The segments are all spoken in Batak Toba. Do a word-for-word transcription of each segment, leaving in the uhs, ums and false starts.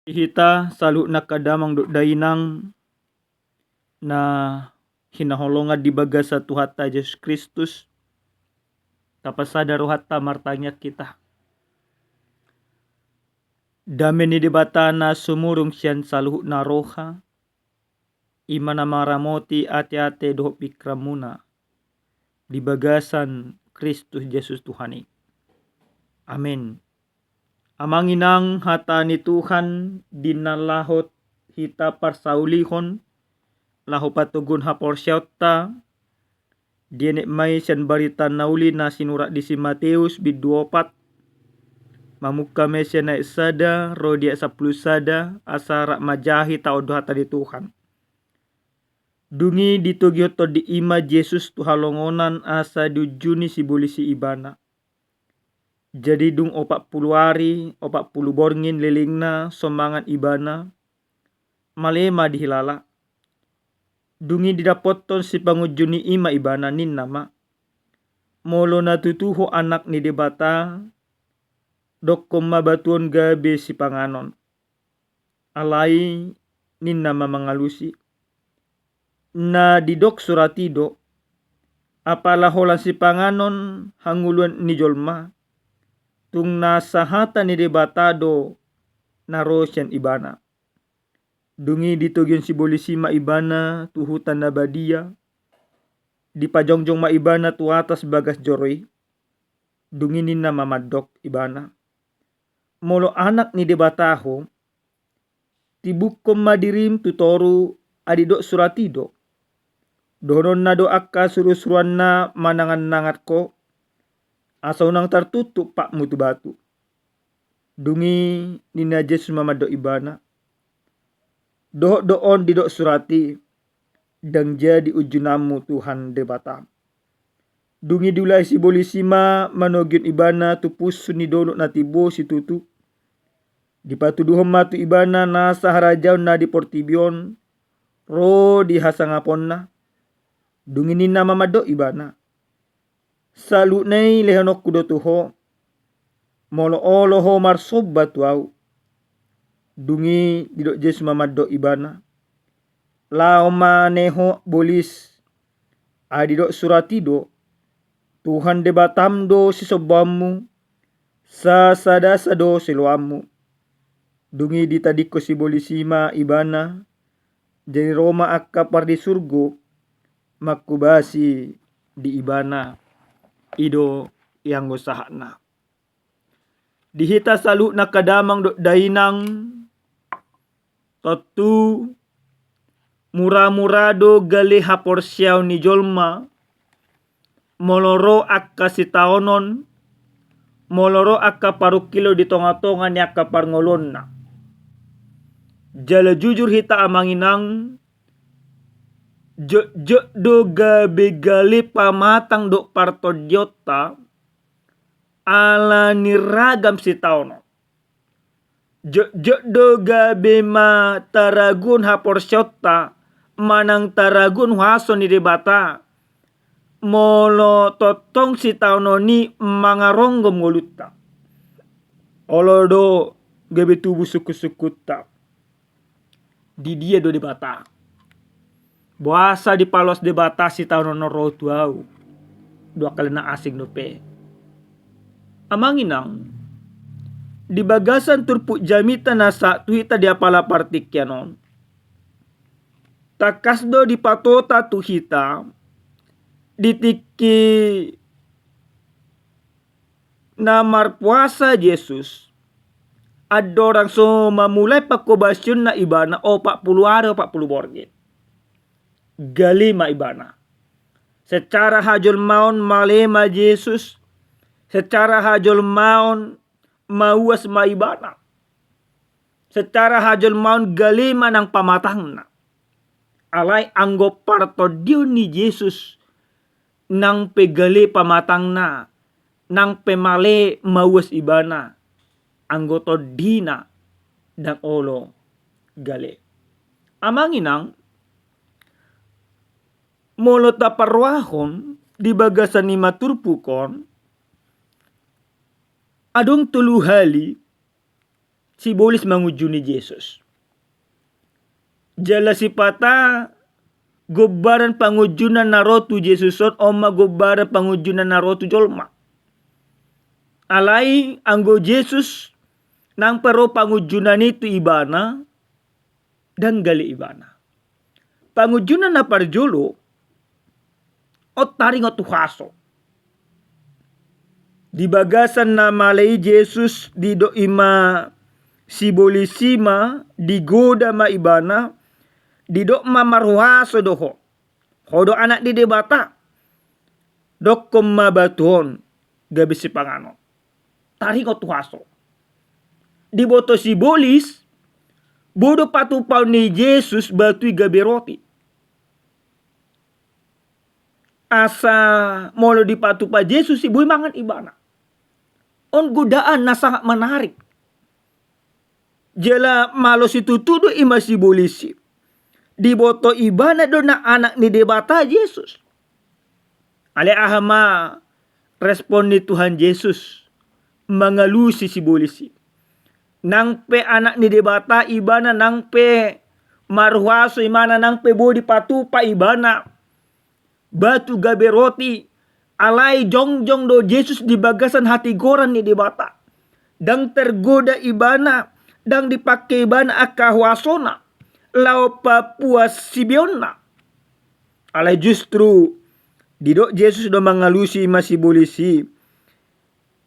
Di hita saluhutna angka damang dohot dainang na hinaholongan di bagasan Tuhanta Jesus Kristus, tapasada rohanta martangiang hita. Dame ni Debata na sumurung sian saluhutna roha, i ma na maramoti ateate dohot pingkiranmuna di bagasan Kristus Jesus Tuhan i. Amen. Amang inang, hata ni Tuhan di na laho hita parsaulihon laho patoguhon haporseaonta, dienet ma i sian barita na uli na sinurat di si Mateus bindu opat, mamungka ma i sian ayat sada ro di ayat sampulu sada, asa rap manjaha hita on do hata ni Tuhan. Dung i ditogihon tondi i ma Jesus tu halongonan asa diunjuni sibolis i ibana. Jadi dung opat pulu ari, opat pulu borngin lelengna so mangan ibana, male ma dihilala. Dung i didapothon sipangunjuni i ma ibana, ninna ma: Molo na tutu ho Anak ni Debata, dokkon ma batu on gabe sipanganon. Alai ninna ma mangalusi: Na didok surat i do: Apala holan sipanganon hangoluan ni jolma, tung na sahata ni Debata do na ro sian ibana. Dung i ditogihon sibolis i ma ibana tu huta na badia, dipajongjong ma ibana tu atas bagas joro i. Dung i ninna ma mandok ibana: Molo Anak ni Debata ho, tibukkon ma dirim tu toru, ai didok surat i do: Dohononna do angka surusuruanna manangannangan ho, asa unang tartuktuk patmu tu batu. Dung i ninna Jesus ma mandok ibana: Dohot do on didok surat i, ndang jadi unjunanmu Tuhan Debatam. Dung i diulahi sibolis i ma manogihon ibana tu punsu ni dolok na timbo situtu. Dipatuduhon ma tu ibana nasa harajaon na di portibi on ro di hasangaponna. Dung i ninna ma mandok ibana: Saluhutna i lehononku do tu ho, molo olo ho marsomba tu ahu. Dung i didok Jesus ma mandok ibana: Laho ma ne ho bolis, ai didok surat i do: Tuhan Debatam do sisombaonmu, sasadasa do siloanmu. Dung i ditadingkon sibolis i ma ibana, jadi ro ma angka pardisurgo mangkobasi di ibana. I do i anggo sahatna. Di hita saluhutna angka damang dohot dainang, tontu muramura do gale haporseaon ni jolma molo ro angka sitaonon, molo ro angka parungkilon di tongatonga ni angka parngoluonna. Jala jujur hita amang inang, jotjot do gabe gale pamatang dohot partondionta ala ni ragam sitaonon. Jotjot do gabe ma taraguon haporseaonta manang taraguon huaso ni Debata molo tongtong sitaonon i mangaronggom ngolunta. Olo do gabe tubu sungkunsungkunta. Di dia do Debata? Boasa dipaloas Debata sitaonon on ro tu ahu? Dua kali na asing dope. Amang inang, di bagasan turpuk jamita na sahat tu hita di apala partingkian on, tangkas do dipatupa tu hita di tingki na marpuasa Jesus, andorang so mamulai pangkobasionna ibana opat pulu ari opat pulu borngin. Gale ma ibana. Secara hajolmaon male ma Jesus, secara hajolmaon mauas ma ibana. Secara hajolmaon gale ma nang pamatangna. Alai anggo partondion ni Jesus nang pe gale pamatangna, nang pe male mauas ibana, anggo tondina ndang olo gale. Amang inang, molo taparrohahon di bagasan i ma turpuk on, adong tolu hali sibolis mangunjuni Jesus. Jala sipata gombaran pangunjunan na ro tu Jesus on, on ma gombaran pangunjunan na ro tu jolma. Alai anggo Jesus nang pe ro pangunjunan i tu ibana, ndang gale ibana. Pangunjunan na parjolo, on taringot tu huaso. Di bagasan na male i Jesus didok i ma sibolis i ma, digoda ma ibana, didok ma, marhuaso do ho. Ho do Anak ni Debata. Dokkon ma batu on gabe sipanganon. Taringot tu huaso. Diboto sibolis, boi do patupaon ni Jesus batu i gabe roti. Asa molo dipatupa Jesus i, boi mangan ibana. On godaan na sangat menarik. Jala malo situtu do i ma sibolis i. Diboto ibana do na Anak ni Debata Jesus. Alai aha ma respon ni Tuhan Jesus mangalusi sibolis i? Nang pe Anak ni Debata ibana, nang pe marhuaso ibana, nang pe boi dipatupa ibana batu gabe roti, alai jongjong do Jesus di bagasan hatigoran ni Debata. Ndang tergoda ibana, ndang dipangke ibana angka huasona laho papuas sibeonna. Alai justru didok Jesus do mangalusi i ma sibolis i,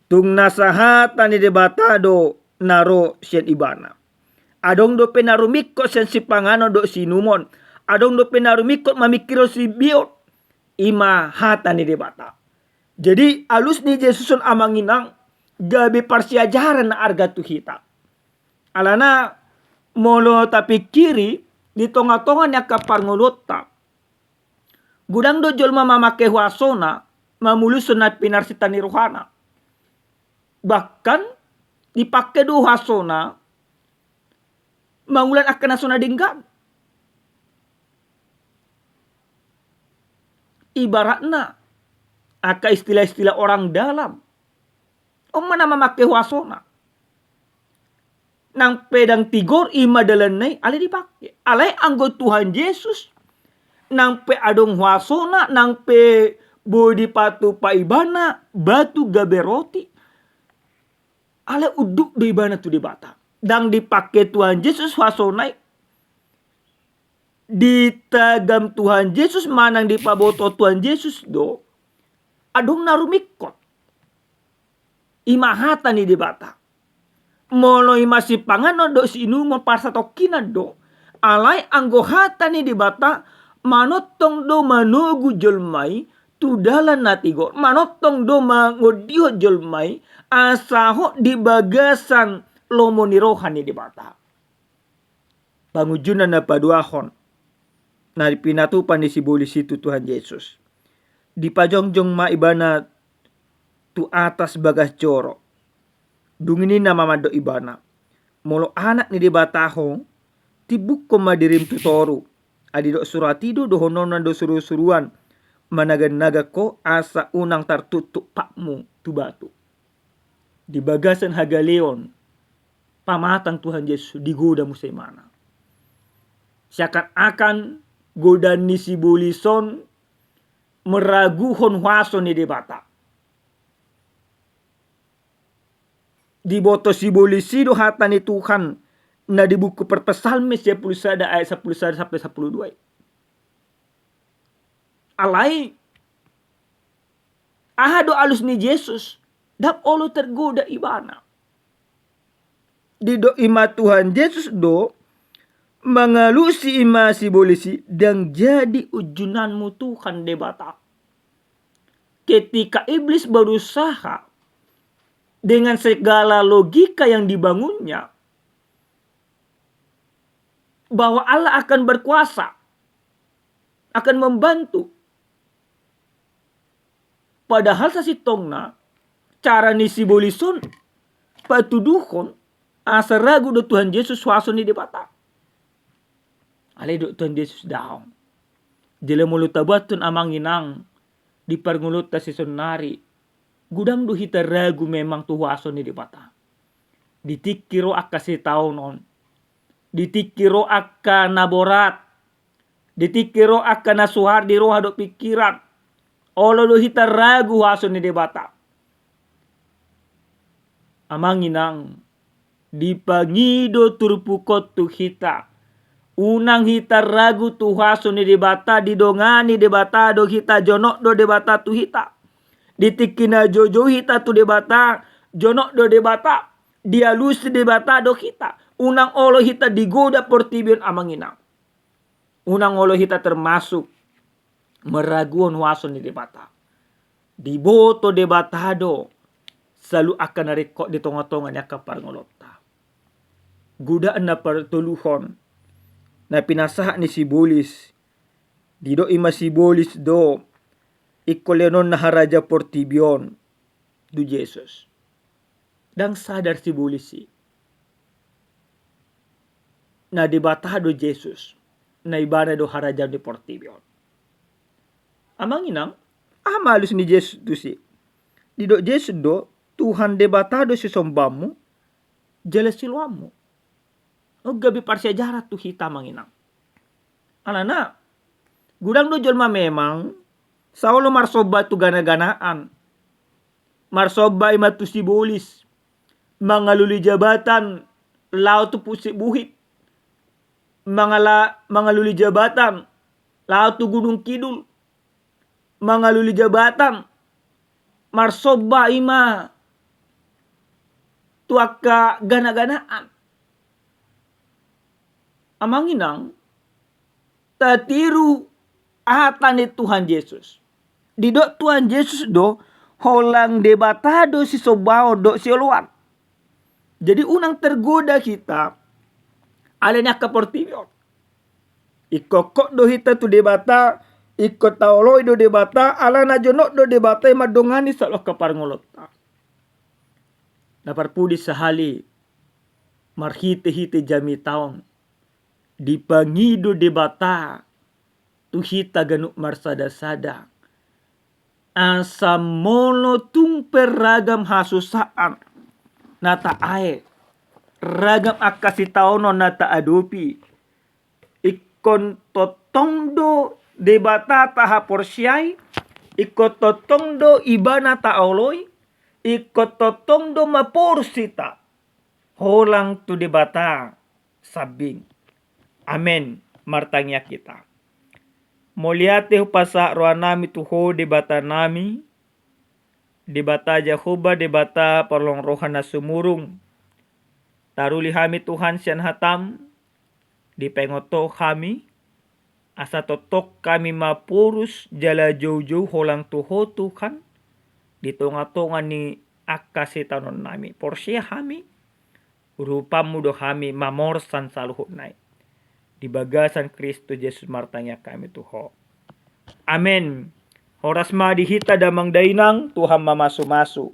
tung nasa hata ni Debata do na ro sian ibana. Adong dope na rumingkot sian sipanganon dohot siinumon. Adong dope na rumingkot mamingkirhon sibeon. I ma hata ni Debata. Jadi alus ni Jesus on, amang inang, gabe parsiajaran na arga tu hita. Alana molo tapingkiri di tongatonga ni angka parngoluonta, godang do jolma mamangke huasona mamulushon na pinarsinta ni rohana. Bahkan dipangke do huasona mangulang angka na so na denggan. Ibaratna angka istilah-istilah orang dalam. On ma na mamangke huasona. Nang pe ndang tigor i ma dalanna i, alai dipangke. Alai anggo Tuhan Jesus, nang pe adong huasona, nang pe boi dipatupa ibana batu gabe roti, alai unduk do ibana tu Debata. Ndang dipangke Tuhan Jesus huasona i. Ditagam Tuhan Jesus manang dipaboto Tuhan Jesus do adong na rumingkot. I ma hata ni Debata. Molo i ma sipanganon dohot siinumon, parsatongkinan do. Alai anggo hata ni Debata manongtong do manogu jolma i tu dalan na tigor, manongtong do mangondihon jolma i asa hot di bagasan lomo ni roha ni Debata. Pangunjunan na paduahon na pinatupa ni sibolis i tu Tuhan Jesus. Dipajongjong ma ibana tu atas bagas joro. Dung i ninna ma mandok ibana, molo Anak ni Debata ho, timbukkon ma dirim tu toru. Ai didok surat i do dohononna do surusuruan, managannagan ho asa unang tartuktuk patmu tu batu. Di bagasan hagaleon pamatang Tuhan Jesus, digoda muse ibana. Seakan-akan godaan ni sibolis on meraguhon huaso ni Debata. Diboto sibolis i do hata ni Tuhan na di buku Parpsalmen sia pulu sada ayat sampulu sada sampe sampulu dua i. Alai aha do alus ni Jesus? Ndang olo tergoda ibana. Didok i ma Tuhan Jesus do mangalusi i ma sibolis i, ndang jadi unjunanmu Tuhan Debata. Ketika iblis berusaha dengan segala logika yang dibangunnya, bahwa Allah akan berkuasa, akan membantu. Padahal sasintongna cara ni sibolis on patuduhon asa ragu do Tuhan Jesus huaso ni Debata. Alai didok Tuhan Jesus daong. Jala molo tabuathon amang inang di parngoluonta sisonari, godang do hita ragu memang tu huaso ni Debata. Di tingki ro angka sitaonon, di tingki ro angka na borat, di tingki ro angka na suhar di roha dohot pingkiran, olo do hita ragu huaso ni Debata. Amang inang, dipangido turpuk on tu hita. Unang hita ragu tu huaso ni Debata, didongani Debata do hita, jonok do Debata tu hita. Di tingki na joujou hita tu Debata, jonok do Debata, dialusi Debata do hita. Unang olo hita digoda portibi on amang inang. Unang olo hita termasuk maraguhon huaso ni Debata. Diboto Debata do saluhut angka na ringkot di tongatonga ni angka parngoluonta. Godaan na patoluhon na pinasahat ni sibolis, didok i ma sibolis do ingkon lehonon na harajaon portibi on tu Jesus. Ndang sadar sibolis i na Debata do Jesus, na ibana do harajaon di portibi on. Amang inang, aha ma alus ni Jesus tusi? Didok Jesus do, Tuhan Debata do sisombaonmu jala siloanmu. On gabe parsiajaran tu hita amang inang. Alana godang do jolma memang saolo marsomba tu ganaganaan. Marsomba i ma tu sibolis, mangalului jabatan laho tu Pusik Buhit, mangala-, mangalului jabatan laho tu Gunung Kidul, mangalului jabatan marsomba i ma tu angka ganaganaan. Amang inang, tatiru hata ni Tuhan Jesus. Didok Tuhan Jesus do, holan Debata do sisombaon dohot sioloan. Jadi unang tergoda hita alani angka portibi on. Ingkon hot do hita tu Debata, ingkon taoloi do Debata, alana jonok do Debata i mandongani saluhut angka parngoluonta. Na parpudi sahali, marhitehite jamita on dipangido Debata tu hita ganup marsadasada. Asa molo tung pe ragam hasusaan na taae, ragam angka sitaonon na taadopi, ingkon tongtong do Debata tahaporseai, ingkon tongtong do Ibana taoloi, ingkon tongtong do maporus hita holan tu Debata sambing. Amen. Martangiang hita. Mauliate hupasahat rohanami tu Ho Debata nami, Debata Jahowa, Debata parholong roha na sumurung. Taruli hami Tuhan sian hataM, dipaingot Ho hami, asa tongtong hami maporus jala joujou holan tu Ho Tuhan, di tongatonga ni angka sitaononnami. Porsea hami, rupanMu do hami mamorsan saluhutna i. Di bagasan Kristus Jesus martangiang hami tu Ho. Amen. Horas ma di hita damang dainang, Tuhan mamasumasu.